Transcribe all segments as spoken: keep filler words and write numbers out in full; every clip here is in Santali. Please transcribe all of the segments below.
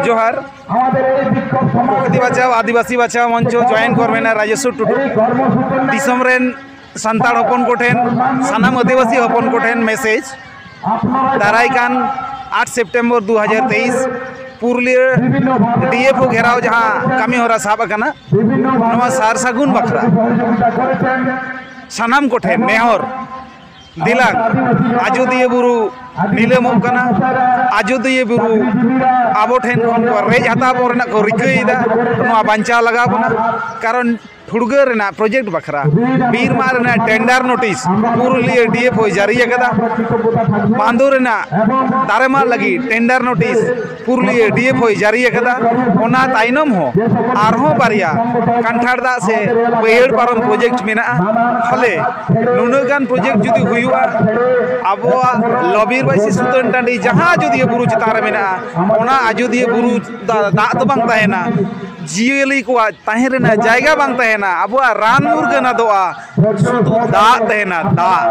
ᱡᱚᱦᱟᱨ᱾ ᱯᱨᱚᱠᱨᱤᱛᱤ ᱵᱟᱧᱪᱟᱣ, ᱟᱹᱫᱤᱵᱟᱹᱥᱤ ᱵᱟᱧᱪᱟᱣ ᱢᱚᱧᱪᱚ joint convener ᱨᱟᱡᱮᱥᱣᱚᱨ ᱴᱩᱰᱩ᱾ ᱫᱤᱥᱚᱢ ᱨᱮᱱ ᱥᱟᱱᱛᱟᱲ ᱦᱚᱯᱚᱱ ᱠᱚᱴᱷᱮᱱ, ᱥᱟᱱᱟᱢ ᱟᱹᱫᱤᱵᱟᱹᱥᱤ ᱦᱚᱯᱚᱱ ᱠᱚᱴᱷᱮᱱ message, ᱫᱟᱨᱟᱭ ᱠᱟᱱ ᱟᱴ ᱥᱮᱯᱴᱮᱢᱵᱚᱨ ᱫᱩ ᱦᱟᱡᱟᱨ ᱛᱮᱭᱤᱥ ᱯᱩᱨᱩᱞᱤᱭᱟᱹ D F O ᱜᱷᱮᱨᱟᱣ ᱡᱟᱦᱟᱸ ᱠᱟᱹᱢᱤ ᱦᱚᱨᱟ ᱥᱟᱵ ᱟᱠᱟᱱᱟ, ᱱᱚᱣᱟ ᱥᱟᱨ ᱥᱟᱹᱜᱩᱱ ᱵᱟᱠᱷᱨᱟ ᱥᱟᱱᱟᱢ ᱠᱚᱴᱷᱮᱱ ᱱᱮᱦᱚᱨ, ᱫᱮᱞᱟᱝ, ᱟᱡᱚᱫᱤᱭᱟᱹ ᱵᱩᱨᱩ ᱱᱤᱞᱟᱹᱢᱚᱜ ᱠᱟᱱᱟ᱾ ᱟᱡᱚᱫᱤᱭᱟᱹ ᱵᱩᱨᱩ ᱟᱵᱚ ᱴᱷᱮᱱ ᱠᱷᱚᱱ ᱠᱚ ᱨᱮᱡ ᱦᱟᱛᱟᱣ ᱵᱚᱱ ᱨᱮᱱᱟᱜ ᱠᱚ ᱨᱤᱠᱟᱹᱭᱮᱫᱟ, ᱱᱚᱣᱟ ᱵᱟᱧᱪᱟᱣ ᱞᱟᱜᱟᱣ ᱵᱚᱱᱟ᱾ ᱠᱟᱨᱚᱱ ᱴᱷᱩᱲᱜᱟᱹ ᱨᱮᱱᱟᱜ project ᱵᱟᱠᱷᱨᱟ ᱵᱤᱨ ᱢᱟᱜ ᱨᱮᱱᱟᱜ tender notice Purulia D F O ᱡᱟᱹᱨᱤ ᱟᱠᱟᱫᱟ᱾ ᱵᱟᱸᱫᱳ ᱨᱮᱱᱟᱜ ᱫᱟᱨᱮ ᱢᱟᱜ ᱞᱟᱹᱜᱤᱫ tender notice Purulia D F O ᱡᱟᱹᱨᱤ ᱟᱠᱟᱫᱟ᱾ ᱚᱱᱟ ᱛᱟᱭᱱᱚᱢ ᱦᱚᱸ ᱟᱨᱦᱚᱸ ᱵᱟᱨᱭᱟ ᱠᱟᱱᱴᱷᱟᱲ ᱫᱟᱜ ᱥᱮ ᱵᱟᱹᱭᱦᱟᱹᱲ ᱯᱟᱨᱚᱢ project ᱢᱮᱱᱟᱜᱼᱟ᱾ ᱛᱟᱦᱞᱮ ᱱᱩᱱᱟᱹᱜ ᱜᱟᱱ project ᱡᱩᱫᱤ ᱦᱩᱭᱩᱜᱼᱟ, ᱟᱵᱚᱣᱟᱜ ᱞᱚᱵᱤᱨ ᱵᱟᱹᱭᱥᱤ ᱥᱩᱛᱟᱹᱱ ᱴᱟᱺᱰᱤ ᱡᱟᱦᱟᱸ ᱟᱡᱚᱫᱤᱭᱟᱹ ᱵᱩᱨᱩ ᱪᱮᱛᱟᱱ ᱨᱮ ᱢᱮᱱᱟᱜᱼᱟ, ᱚᱱᱟ ᱟᱡᱚᱫᱤᱭᱟᱹ ᱵᱩᱨᱩ ᱫᱟ-, ᱫᱟᱜ ᱫᱚ ᱵᱟᱝ ᱛᱟᱦᱮᱱᱟ, ᱡᱤᱭᱟᱹᱞᱤ ᱠᱚᱣᱟᱜ ᱛᱟᱦᱮᱸ ᱨᱮᱱᱟᱜ ᱡᱟᱭᱜᱟ ᱵᱟᱝ ᱛᱟᱦᱮᱱᱟ, ᱟᱵᱚᱣᱟᱜ ᱨᱟᱱ ᱢᱩᱨᱜᱟᱹᱱ ᱟᱫᱚᱜᱼᱟ, ᱥᱩᱫᱷᱩ ᱫᱟᱜ ᱛᱟᱦᱮᱱᱟ, ᱫᱟᱜ᱾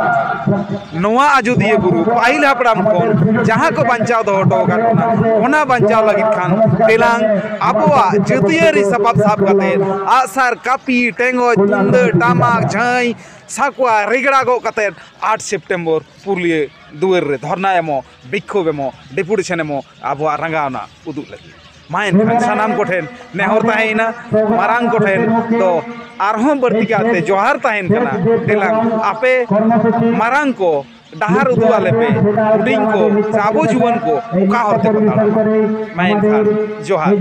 ᱱᱚᱣᱟ ᱟᱡᱚᱫᱤᱭᱟᱹ ᱵᱩᱨᱩ ᱯᱟᱹᱦᱤᱞ ᱦᱟᱯᱲᱟᱢ ᱠᱷᱚᱱ ᱡᱟᱦᱟᱸ ᱠᱚ ᱵᱟᱧᱪᱟᱣ ᱫᱚᱦᱚ ᱦᱚᱴᱚ ᱟᱠᱟᱫ ᱵᱚᱱᱟ, ᱚᱱᱟ ᱵᱟᱧᱪᱟᱣ ᱞᱟᱹᱜᱤᱫ ᱠᱷᱟᱱ ᱫᱮᱞᱟᱝ ᱟᱵᱚᱣᱟᱜ ᱡᱟᱹᱛᱤᱭᱟᱹᱨᱤ ᱥᱟᱯᱟᱵ ᱥᱟᱵ ᱠᱟᱛᱮ, ᱟᱜᱼᱥᱟᱨ, ᱠᱟᱹᱯᱤ, ᱴᱮᱸᱜᱚᱪ, ᱛᱩᱢᱫᱟᱹᱜ, ᱴᱟᱢᱟᱠ, ᱡᱷᱟᱺᱭ, ᱥᱟᱠᱣᱟ, ᱨᱮᱜᱽᱲᱟ ᱜᱚᱜ ᱠᱟᱛᱮ ᱟᱴ ᱥᱮᱯᱴᱮᱢᱵᱚᱨ ᱯᱩᱨᱩᱞᱤᱭᱟᱹ ᱫᱩᱣᱟᱹᱨ ᱨᱮ ᱫᱷᱚᱨᱱᱟ ᱮᱢᱚᱜ, ᱵᱤᱠᱠᱷᱳᱵ ᱮᱢᱚᱜ, deputation ᱮᱢᱚᱜ, ᱟᱵᱚᱣᱟᱜ ᱨᱟᱸᱜᱟᱣᱱᱟ ᱩᱫᱩᱜ ᱞᱟᱹᱜᱤᱫ᱾ ᱢᱟ ᱮᱱᱠᱷᱟᱱ ᱥᱟᱱᱟᱢ ᱠᱚᱴᱷᱮᱱ ᱱᱮᱦᱚᱨ ᱛᱟᱦᱮᱸᱭᱮᱱᱟ, ᱢᱟᱨᱟᱝ ᱠᱚᱴᱷᱮᱱ ᱫᱚ ᱟᱨᱦᱚᱸ ᱵᱟᱹᱲᱛᱤ ᱠᱟᱛᱮ ᱡᱚᱦᱟᱨ ᱛᱟᱦᱮᱱ ᱠᱟᱱᱟ, ᱫᱮᱞᱟᱝ ᱟᱯᱮ ᱢᱟᱨᱟᱝ ᱠᱚ ᱰᱟᱦᱟᱨ ᱩᱫᱩᱜ ᱟᱞᱮ ᱯᱮ, ᱦᱩᱰᱤᱧ ᱠᱚ ᱥᱮ ᱟᱵᱚ ᱡᱩᱣᱟᱹᱱ ᱠᱚ ᱚᱠᱟ ᱦᱚᱨ ᱛᱮᱠᱚ ᱛᱟᱲᱟᱢᱟ᱾ ᱢᱟ ᱮᱱᱠᱷᱟᱱ ᱡᱚᱦᱟᱨ᱾